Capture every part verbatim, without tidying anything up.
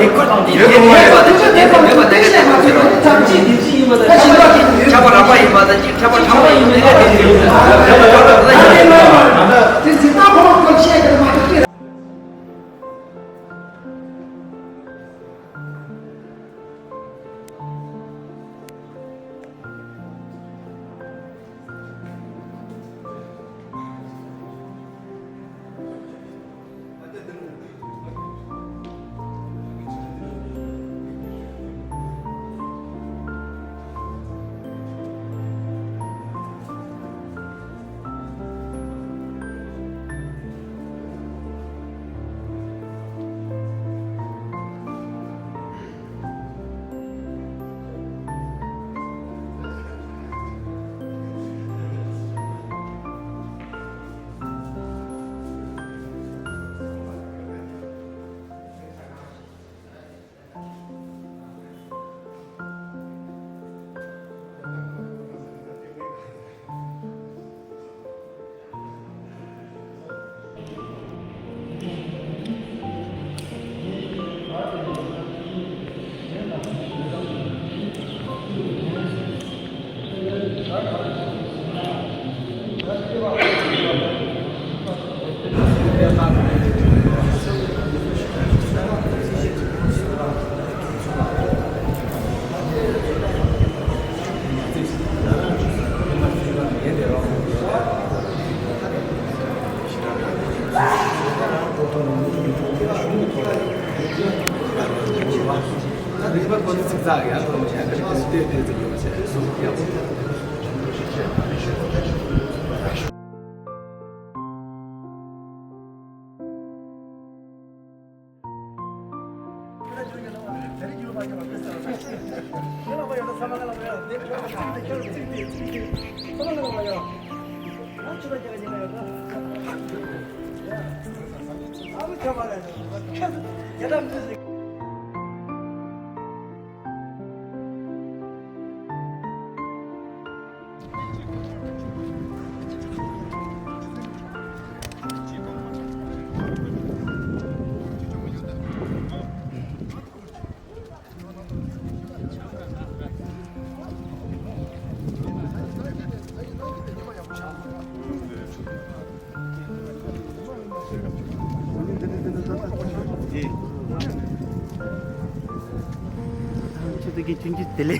ལེགས་པར་དང་དེ་ཡོད་པ་ཡིན་པ་དང་ཅི་དེ་ལས་མེད་པ་དེ་ལས་དེ་ཚོ་ཟེར་རོ། ཁྱབ་པ་རགས་པ་ཡིན་པ་དང་ཅི་ཁྱབ་པ་ཕྲ་མོ་ཡིན་པ་དེ་ལས་དེ་ཚོ་ཡོད་པ་དེ་ལ་ཡིན་པ། ཁྱོད་ཀྱི་ཆུང་ཆུང་དེ་ལས།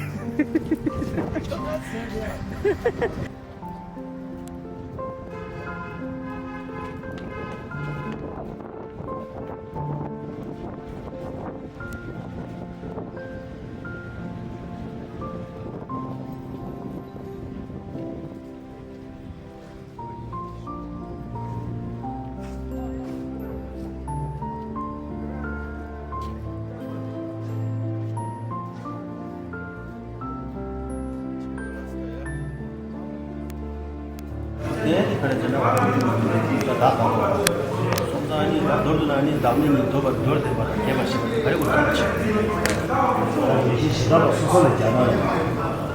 ད་ལྟ་དང་པོ་གཉིས་པ་མདོར་བསྡུས་ན་ནི་བདག་མེད་གཉིས་འདོད་པར་འདོར་བསྡད་པ་དང་རྒྱས་པར་བཤད་པ་ག་རེ་དགོས་ཀྱང་ཆེ། ཡེ་ཤེས་གཞི་བདག་ལ་སོ་སོ་ལ་སྦྱར་ན་ཡང་།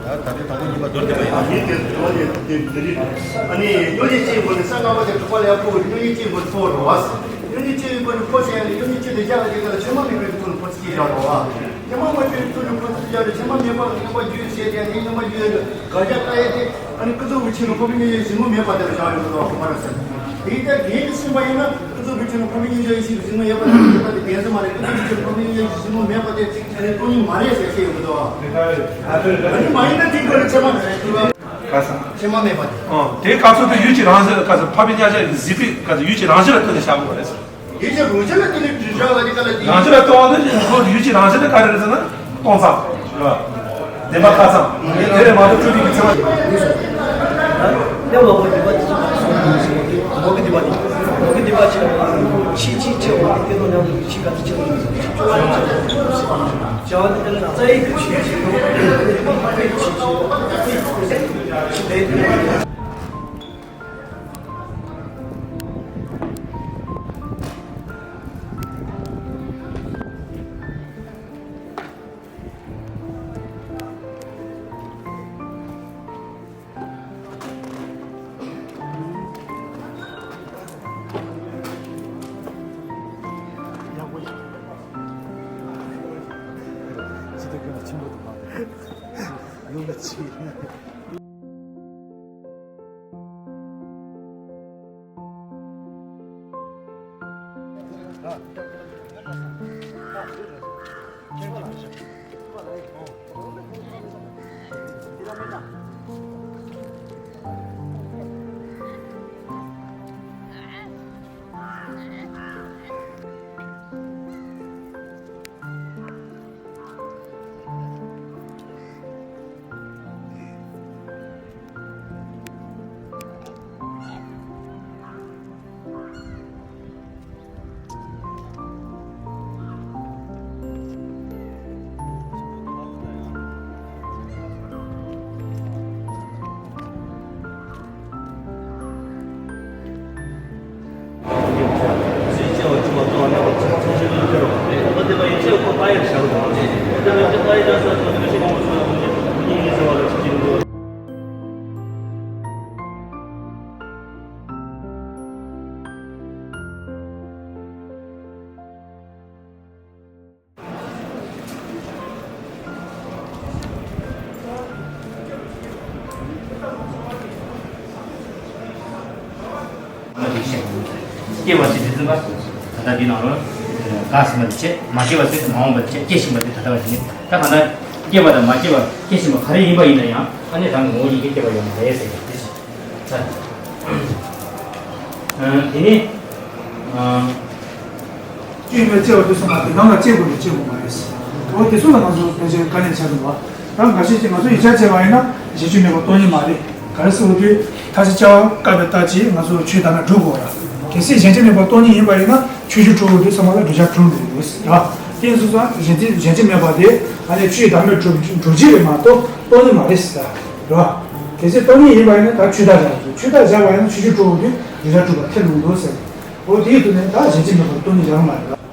ད་ལྟ་དང་པོ་གཉིས་པ་མདོར་བསྡུས་པ་ཡིན་ན། ཡིན་ཏེ་དོན་ནི་དེ་འདི་རེད། ཨ་ནི་སྙོམས་འཇུག་ཅན་པོ་ནི་ས་ལྔ་པ་དེ་དྲུག་པ་ལ་ཡང་འཕོ་བའི་སྙོམས་འཇུག་ཅན་པོ་འཕོ་བ་རེད་བ། སྙོམས་འཇུག་ཅན་པོ་ནི་འཕོ་བྱས་ཡང་ནི་སྙོམས་འཇུག་ཅན་དེ་བཞག་ལ་དེ་ག་ལ་ཆོས་མ་དམིགས་པའི་ཐོག་ནས་འཕོ་ཚུལ་གྱིས་བཞག་རོགས་བ། ཆོས་མ་དམིགས་པའི་ཐོག་ནས་འཕོ་ཚུལ་བཞག་རེད། ཆོས་མ་དམིགས་པ་ལ་སྙོམས་པར་འཇུག་བྱས་ཏེ་དེ་སྙོམས་པར་འཇུག་ཡོད་དགག་བྱ་ལྟ་ཡས་དེ། ཨ་ནི་ཀུན་རྫོབ་རིགས་ཆེན་ལ་འཕོ་བའི་སྙོམས་འཇུག་གཞི་ལམ་མེད་པ་དེ་ལ་བཞག་ཡོད་མདོག་ཁོ་མ་ར་ཟེར། དེའི་ལྟར་དེའི་གཞི་ཟིན་པ་ཡིན་ན་ཀུན་རྫོབ་རིགས་ཆེན་ལ་འཕོ་བའི་སྙོམས་འཇུག་གཞི་ཟིན་པ་ཡོད་པ་དེ་ཡོད་པ་དེ་བདེན་ས་མ་རེད། ཀུན་རྫོབ་རིགས་ཆེན་ལ་འཕོ་བའི་སྙོམས་འཇུག་གཞི་ལམ་མེད་པ་དེ་ཨ་ནི་སྟོང་ཉིད་མ་རེད་ཟེར་བཤད་ཡོད་མདོག་ཨ་ནི་མ་ཡིན་ན་དེའི་སྐོར་ལ་ཚད་མ། ག་ས། ཚད་མ་མེད་པ་དེ། ཨང་། དེའི་སྐབས་སུ་དེ་ཡུལ་གྱི་རང་བཞིན་ག་ས་འཕགས་པའི་མཉམ་གཞག་གི་གཟིགས་པའི་ག་ས་ཡུལ་གྱི་རང་བཞིན་ལ་བརྟེན་ནས་བཞག་དགོས་རེད་ཟེར། ཡུལ་གྱི་རང་བཞིན་ལ་བརྟེན་ནས་བཞག་ལ་དེ་ག་ལ་དེ། རང་བཞིན་ལ་ལྟོས་པ་ནི་ཁོ་ཡུལ་གྱི་རང་བཞིན་ནི་ག་རེ་རེད་ཟེར་ན་སྟོང་ཙམ་རེད་བ། བདེན་པ་ཁ་ཙམ། དེ་ལས་མ་གཏོགས་སྤྲོས་བྲལ་གྱི་ཚད་མ། ཡང་མ་གོ་བདེན་པ་འོག་གི་བདེན་པ་འདི། འོག་གི་བདེན་པ་ཆེ་བ་ཆེ་ཆེ་ཆེ་བ་དེ་དེ་དང་མཉམ་དུ་ཆེ་ག་ཚོད་ཆེ་བ་ཆེ་བ་ཆེ་བ་ཆེ་བ་ཆེ་བ་ཆེ་བ་ཆེ་བ། ཡག་པོ་ཡིན། ཅི་ལྟར་ཀུན་ལ་ཆེན་པོ་དུ་མ་ཡོང་ལ་ཆེ། སྐྱེ་བ་ཞེས་དེ་འཛིན་པ། ད་ལྟ་འདི་ནང་ལ་འགག་ཟིན་པ་དེ་བྱས། མ་སྐྱེས་པ་ཟེར་ཏེ་མ་འོངས་པ་དེ་བྱས། སྐྱེ་བཞིན་པ་དེ་ད་ལྟ་བ་དེ་ནི། ད་གང་ལྟར་སྐྱེས་པ་དང་མ་སྐྱེས་པ་སྐྱེ་བཞིན་པ་ག་རེ་ཡིན་པ་ཡིན་ན་ཡང་། ཨ་ནི་རང་གི་ངོ་བོ་ཉིད་ཀྱིས་སྐྱེས་པ་ཡོད་མ་རེད་ཟེར་གྱི་དེ་བྱས། ད་དེ་ནི། བཅོས་མའི་བརྩེ་བ་དེ་ཚོ་མ་དེ་སྒང་ལ་སྐྱེ་དགོས་ནས་སྐྱེ་དགོས་མ་རེད། འོ་དེ་ཚོ་ལ་ང་ཚོ་ཕལ་ཆེར་དཀའ་གནད་ཆགས་འདུག་བ། ད་འགའ་ཤས་ཀྱིས་ང་ཚོ་ཡིག་ཆ་བྱས་པ་ཡིན་ན་གཞན་སྐྱོན་མེད་པར་སྟོང་ཉིད་མ་རེད། ག་རེ་ཟེར་བ་དུས་ཐ་ཚིག་བཅའ་བ་བཀག་པའི་རྟགས་ཀྱིས་ང་ཚོ་ཆོས་བདག་མེད་སྒྲུབ་དགོས་ར། གལ་སྲིད་གཞན་སྐྱོན་མེད་པར་སྟོང་ཉིད་ཡིན་པ་ཡིན་ན་ཆོས་ཅན་གྲུབ་པ་དེ་ཚང་མ་ལ་བསྒྲུབ་བྱ་གྲུབ་འགྲོ་གི་རེད་ར། དེ་ཡིན་སོང་ཙང་གཞན་སྐྱོན་གཞན་སྐྱོན་མེད་པ་དེ་ཨ་ནི་ཆོས་བདག་མེད་གྲུབ་གྲུབ་བྱེད་རེད་མ་གཏོགས་སྟོང་ཉིད་མ་རེད་ཟེར་ར། གལ་སྲིད་སྟོང་ཉིད་ཡིན་པ་ཡིན་ན་ད་ཆོས་བདག་བཞག་དགོས། ཆོས་བདག་བཞག་པ་ཡིན་ན་ཆོས་ཅན་གྲུབ་པ་དེ་བསྒྲུབ་བྱ་གྲུབ་པ་ཐལ་འགྲོ་གི་འདུག་ཟེར། འོ་དེའི་དུས་ནས་ད་གཞན་སྐྱོན་མེད་པར་སྟོང་ཉིད་བཞག་མ་རེད་ལ།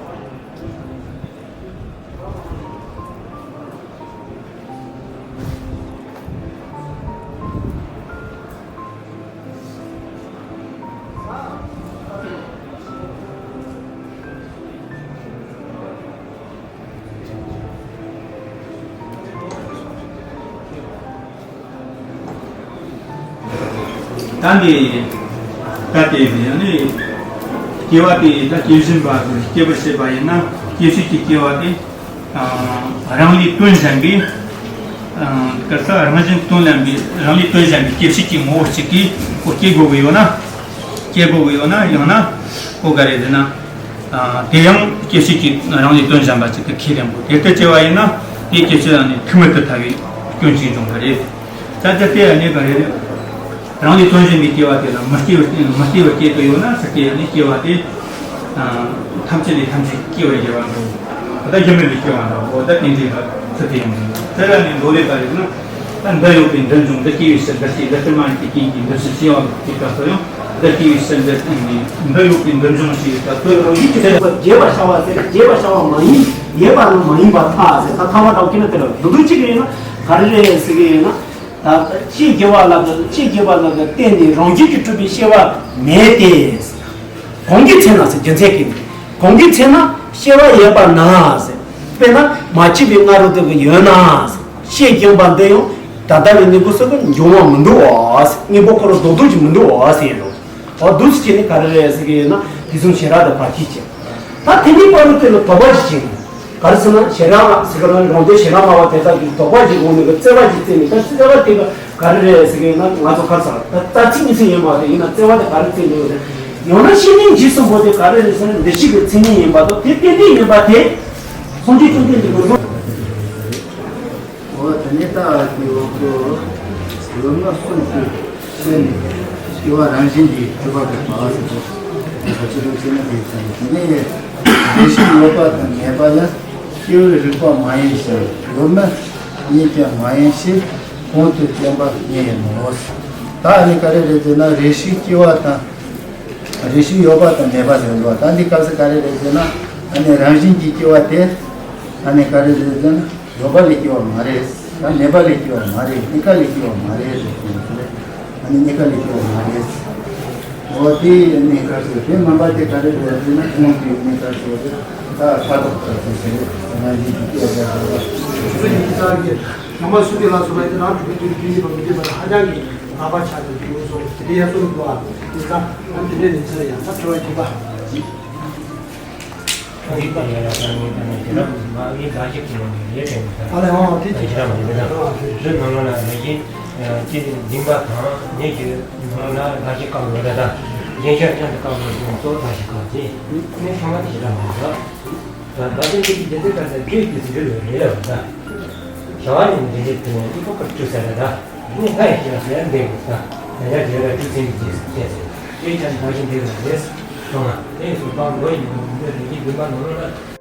ད་འདི་ད་ལྟའི་ནི་སྐྱེ་བ་དེ་ད་སྐྱེ་བཞིན་པ་དེ་སྐྱེ་བར་བྱེད་པ་ཡིན་ན། སྐྱེ་བྱེད་ཀྱི་སྐྱེ་བ་དེ་རང་ལས་དོན་གཞན་པའི་ག་ས་རང་བཞིན་དོན་ལེན་པའི་རང་ལས་དོན་གཞན་པའི་སྐྱེ་བྱེད་ཀྱི་ངོ་བོ་གཅིག་གིས་ཁོ་སྐྱེ་དགོས་ཀྱི་ཡོད་ན། སྐྱེ་དགོས་ཀྱི་ཡོད་ན། ཡང་ན་ཁོ་ག་རེ་ཟེར་ན། དེ་ཡང་སྐྱེ་བྱེད་ཀྱི་རང་ལས་དོན་གཞན་པ་གཅིག་གིས་ཁས་ལེན་དགོས། དེ་ལྟར་བྱས་པ་ཡིན་ན་དེའི་སྐྱེ་བྱེད་ལ་ནི་ཐུག་མེད་དུ་ཐལ་བའི་སྐྱོན་གཅིག་འབྱུང་གི་རེད། ད་ལྟ་དེ་ཡང་ནི་ག་རེ་རེད། རང་ལས་དོན་གཞན་པའི་སྐྱེ་བ་དེ་ལ་མི་སྐྱེ་བར་མི་སྐྱེ་བར་སྐྱེ་དགོས་ཡོད་ན་ཟེར་གྱི་ཡང་ནི་སྐྱེ་བ་དེ་ཐམས་ཅད་ལས་ཐམས་ཅད་སྐྱེ་བར་འགྱུར་བ་འགྲོ། ད་ལྟ་སྒྱུ་མ་ལས་སྐྱེ་བ་འདྲ་བོ་ད་དེ་འདྲའི་ཚུལ་དུ་ཡོང་གི་ཡོད། དེ་ལ་ནི་མདོ་ལས་ག་རེ་ཟེར་ན། ད་འདི་ཡོད་པའི་འདི་འབྱུང་། འདི་སྐྱེ་བའི་ཕྱིར་འདི་སྐྱེ། འདི་ཕྱིར་མ་ཡིན་པའི་རྐྱེན་གྱིས་འདི་ཕྱིར་སྐྱེ་བ་དེ་ལྟར་སོ་ཡང་། འདི་སྐྱེ་བའི་ཕྱིར་འདི་འདི་ཡོད་པའི་འདི་འབྱུང་ཞེས་པ་ལྟར་དུ་རང་བཞིན་གྱིས་དེ་ལ་རྒྱས་པར་བྱ་བ་ཟེར། རྒྱས་པར་བྱ་བ་མ་ཡིན། ཡོད་པ་ནི་མ་ཡིན་པར་ཐལ་ཟེར། ད་ཐལ་བ་འདྲ་བོ་སྐྱེ་ན་དེ་ལ་འདུག་འདུག་ཅིག་ཡིན་ན་ག་རེ་རེད་ཟེར་གྱི་ཡིན་ན། ད་ཤེས་རྒྱས་པ་ལ་ཤེས་རྒྱས་པ་ལ་བརྟེན་ནས་རང་བཞིན་གྱིས་གྲུབ་པའི་སྐྱེ་བ་མེད་དེ། གོང་གི་ཚེ་ན་ཟེར། རྒྱུ་མཚན་གྱིས་གོང་གི་ཚེ་ན་སྐྱེ་བ་ཡོད་པ་ན་ཟེར། དཔེར་ན་མ་སྐྱེས་པའི་སྔ་རོལ་དུ་ཡོད་ན་ཟེར། ཤེས་བྱ་བ་འདི་ཡང་ད་ལྟ་བའི་གནས་སྐབས་སུ་འབྱུང་བ་མི་འདུག་ཨ་ཟེར། དངོས་པོ་ཁོ་རང་རྡོག་རྡོག་ཅིག་མི་འདུག་ཨ་ཟེར་ཡིན་རུང་། འོ་འདུག་སེ་བྱས་ནས་ག་རེ་རེད་ཟེར་གྱི་ཡོད་ན་དེ་བཟུང་ཞེ་དྲག་ཏུ་བར་ཆད་བྱེད། ད་དེ་ནི་བར་དུ་དེ་ལ་དོགས་པ་ཞིག་བྱེད། ག་རེ་ཟེར་ན་ཞེ་དྲག་ཟེར་ག་རང་རང་དོན་ཞེ་དྲག་སྨྲ་བ་དེ་དག་གིས་དོགས་པ་ཞིག་འོང་ནས་བརྩེ་བ་ཞིག་བརྩེ་ནས། ད་བརྩེ་བ་དེ་ག་ག་རེ་རེད་ཟེར་གྱི་ཡོད་ན་ང་ཚོ་ཁ་ཚ་ད་རྩ་ཚིག་གཉིས་ཚིག་ཡིན་པ་དེ་ཡིན་ན་བརྩེ་བ་དེ་ག་རེ་བརྩེ་འདུག་ཟེར། ཡང་ན་བཤེས་གཉེན་རྗེས་གསུངས་པོ་དེ་ག་རེ་རེད་ཟེར་ན་འདི་ཞིག་གི་མཚན་ཉིད་ཡིན་པ་དང་དེ་ཏན་ཏན་ཡིན་པ་དེ་སངས་རྒྱས་བཅོམ་ལྡན་འདས་ཀྱི་ལུགས་སྲོལ། འོ་དེ་ནས་ད་དེ་འོག་ཏུ་ལུང་ལྔ་གསུམ་དུ་བཤད་ནས་སྐྱེ་བ་རང་བཞིན་གྱིས་གྲུབ་པ་གི་བྱ་བ་ཟེར་གོ། ད་ཅི་ལྟར་བྱས་ན་དེའི་ཚེ་ནི་དེ་ནས་རེ་ཞིག་ཡོད་པ་དང་མེད་པ་ཡང་སྐྱེ་བའི་རིགས་པ་མ་ཡིན་ཞིང་ཡོད་མིན་གཉིས་ཀྱང་མ་ཡིན་ཞེས་གོང་དུ་བསྟན་པ་ཉིད་ཡིན་ནོ། ད་ཨ་ནི་ག་རེ་རེད་ཟེར་ན་རེ་ཞིག་སྐྱེ་བ་དང་རེ་ཞིག་ཡོད་པ་དང་མེད་པ་ཟེར་འདུག་ད་འདི་སྐབས་སུ་ག་རེ་རེད་ཟེར་ན་ཨ་ནི་རང་བཞིན་གྱིས་སྐྱེ་བ་དེ་ཨ་ནི་ག་རེ་རེད་ཟེར་ན། ཡོད་པ་ལས་སྐྱེ་བ་མ་རེད། ད་མེད་པ་ལས་སྐྱེ་བ་མ་རེད། གཉིས་ཀ་ལས་སྐྱེ་བ་མ་རེད་ཟེར་གྱི་ཡོད་རེད། ཨ་ནི་གཉིས་ཀ་ལས་སྐྱེ་བ་མ་རེད། འོ་དེ་ནི་ག་ཚོད་དེ་མིན་པ་དེ་ག་རེ་རེད་ཟེར་ན་ཁོང་གིས་ནི་ག་ཚོད་རེད། ད་ཁ་དོག་ག་ཚོད་ཟེར་རེད། ང་ཡིན་གྱི་སྐྱེ་བ་ཟེར་བ། སོ་སོ་ཡིན་གྱི་ཚར་གྱི་ཉམས་པ་སུ་དེ་ལ་སོ་བ་དེ་རང་གྲུབ་པའི་དུས་རྒྱུན་གྱི་བ་མི་འདྲེས་པ་ལ་ཧ་ཅང་གི་ལྷག་པ་ཆགས་ཏེ་འདུག་སོང་དེ་འདྲའི་ཡ་སོ་རུ་འདུག་ཨ། དེ་ཚ་ཨ་དེ་འདྲའི་ནི་ཚར་ཡང་ད་དྲི་བ་དྲིས་པ། ཨ་ནི་ད་ཡ་ལ་ད་ངས་ད་ནས་དེ་ལ་མ་ངས་ད་ཞིག་གི་ནང་ནས་ཡས་དྲན་གི་ད། ཨ་ལས་ཨང་དེ་ད་ཅི་ད་མ་ཡིན་ད། རི་ནང་ལ་ལ་ཡས་ཀྱི་ནང་ལ་ལ་ཡས་ཀྱི་འདིང་པ་དང་ངས་ཀྱི་ནང་ལ་ད་ཞིག་བཀག་ཡོད་ད་ད། རྒྱན་ཤར་ཅན་དུ་བཀག་ཡོད་ཀྱི་གཙོ་ད་ཞིག་བཀག་ཅི། ངས་ཚང་མ་དེ་ཞིག་ད་མ་ཡིན་ད། ད་ད་དེ་འདི་གི་རྒྱན་དེ་ད་ད་བརྗོད་ཀྱི་ཟིན་རྒྱུ་ལོས་རེད་ལ་ད། བྱ་བ་ནི་འདི་འདྲའི་དེ་ནས་ཨི་ཁོ་ཁོ་བཀྲུ་ས་ར་ད། ངས་ད་ཡས་ཀྱི་ལ་ཟེར་འདེང་གི་ད། ད་ཡ་རྒྱན་ལ་བཀྲུ་ཟིན་གྱི་རྒྱན་ཟེར། ངས་ཀྱང་ད་ཞིག་འདེང་ལ་རེད། སོང་ང་། དེ་སོང་པ་མགོ་ཡིན་ནོ་འདི་རེད་ཀྱི་འདུན་པ་ནོར་ལ།